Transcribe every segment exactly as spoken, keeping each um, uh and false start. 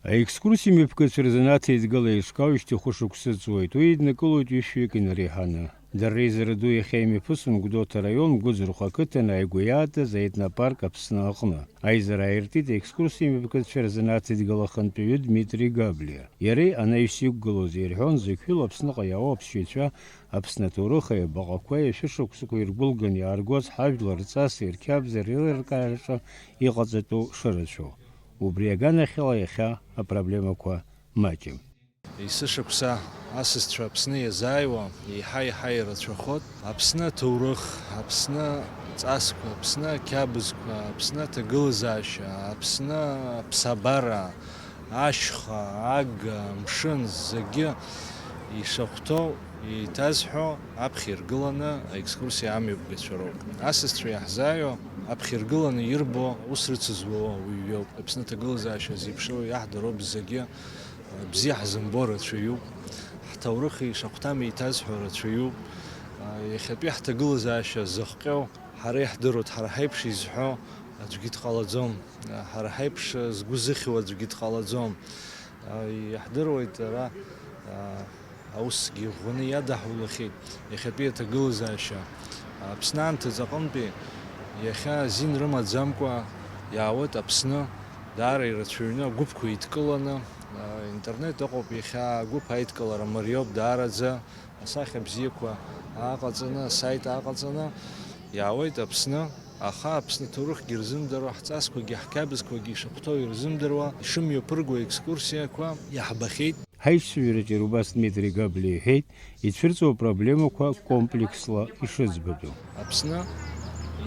Аекскурсиа мҩаԥгацәа рзы анацеидгыла еиҿкаауеижьҭеи хәышықәса ҵуеит, уи еиднакылоит ҩышәҩык инареиҳаны. Дара реизара ду иахьа имҩаԥысуан Гәдоуҭа араион Гәыӡырхә ақыҭан ааигәа иаатыз аетнопарк Аԥсны аҟны. Аизара ааиртит аекскурсиа мҩаԥгацәа рзы анацеидгыла ахантәаҩы Дмитри Габлиа. Иареи анаҩс иқәгылоз ирҳәон, зықьҩыла Аԥсныҟа иаау аԥсшьаҩцәа Аԥсны аҭоурых аибаҟақәеи ашәышықәсақәеи иргәылган иааргоз ҳажәлар рҵаси рқьабзи реилыркаараҿы иҟаҵатәу шырацәоу. Убри аганахьала иахьа апроблемақәа маҷым. Есышықәса асасцәа Аԥсны иазааиуа еиҳа-еиҳа ирацәахоит. Аԥсны аҭоурых, Аԥсны ҵасқәа, Аԥсны ақьабзқәа, Аԥсны аҭагылазаашьа, Аԥсны аԥсабара, ашьха, ага, амшын, зегьы ишахәҭоу еиҭазҳәо аԥхьа иргыланы аекскурсиа амҩаԥгацәа роуп. Асасцәа иаҳзааиуа аԥхьа иргыланы ирбо, ус рыцызуо ауаҩ иоуп. Аԥсны аҭагылазаашьа зеиԥшроу иаҳдароуп зегьы. Бзиа ҳзымбо рацәаҩуп, ҳҭоурыхи ишахәҭам еиҭазҳәо рацәаҩуп. Иахьатәи ҳҭагылазаашьа зыхҟьо ҳара иаҳдыруеит, ҳара ҳаиԥш изҳәо аӡәгьы дҟалаӡом, ҳара ҳаиԥш згәы зыхьуа аӡәгьы дҟалаӡом. Иаҳдыруеит ара аусгьы ӷәӷәаны иадаҳулахьеит иахьатәи аҭагылазаашьа. Аԥсны анҭыҵ аҟынтәи иахьа азин рымаӡамкәа иаауеит Аԥсны, даара ирацәаҩны агәыԥқәа еидкыланы, интернет ыҟоуп иахьа агәыԥ аидкылара мариоуп даараӡа, асахьа бзиақәа ааҟаҵаны, асайт ааҟаҵаны иаауеит Аԥсны, аха Аԥсны аҭоурыхгьы рзымдыруа, ҳҵасқәагьы ҳқьабзқәагьы ишахәҭоу ирзымдыруа, ишымҩаԥырго аекскурсиақәа иаҳбахьеит. Ҳаишьцәажәараҿы Рубас Дмитри Габлиа иҳәеит, ицәырҵуа апроблемақәа комплексла ишыӡбатәу. Аԥсны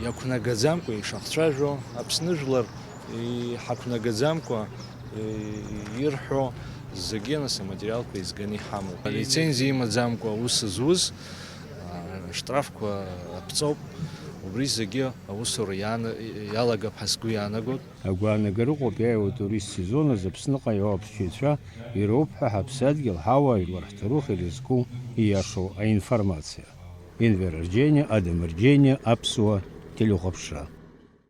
иақәнагаӡамкәа ишахцәажәо, Аԥсны жәлар иҳақәнагаӡамкәа ирҳәо зегьы, нас, аматериалқәа еизганы иҳамоуп. Алицензиа имаӡамкәа аус зуз, а, штрафқәа аԥҵоуп, убри зегьы аусура иаана-, иалагап ҳәа сгәы иаанагоит. Агәаанагара ыҟоуп иааиуа атурист сезон азы Аԥсныҟа иоу аԥсшьаҩцәа ироуп ҳәа ҳаԥсадгьыл, ҳауаажәлар, ҳҭоурых ирызку ииашоу аинформациа. Енвер Арџьениа, Адам Арџьениа, Аԥсуа телехәаԥшра.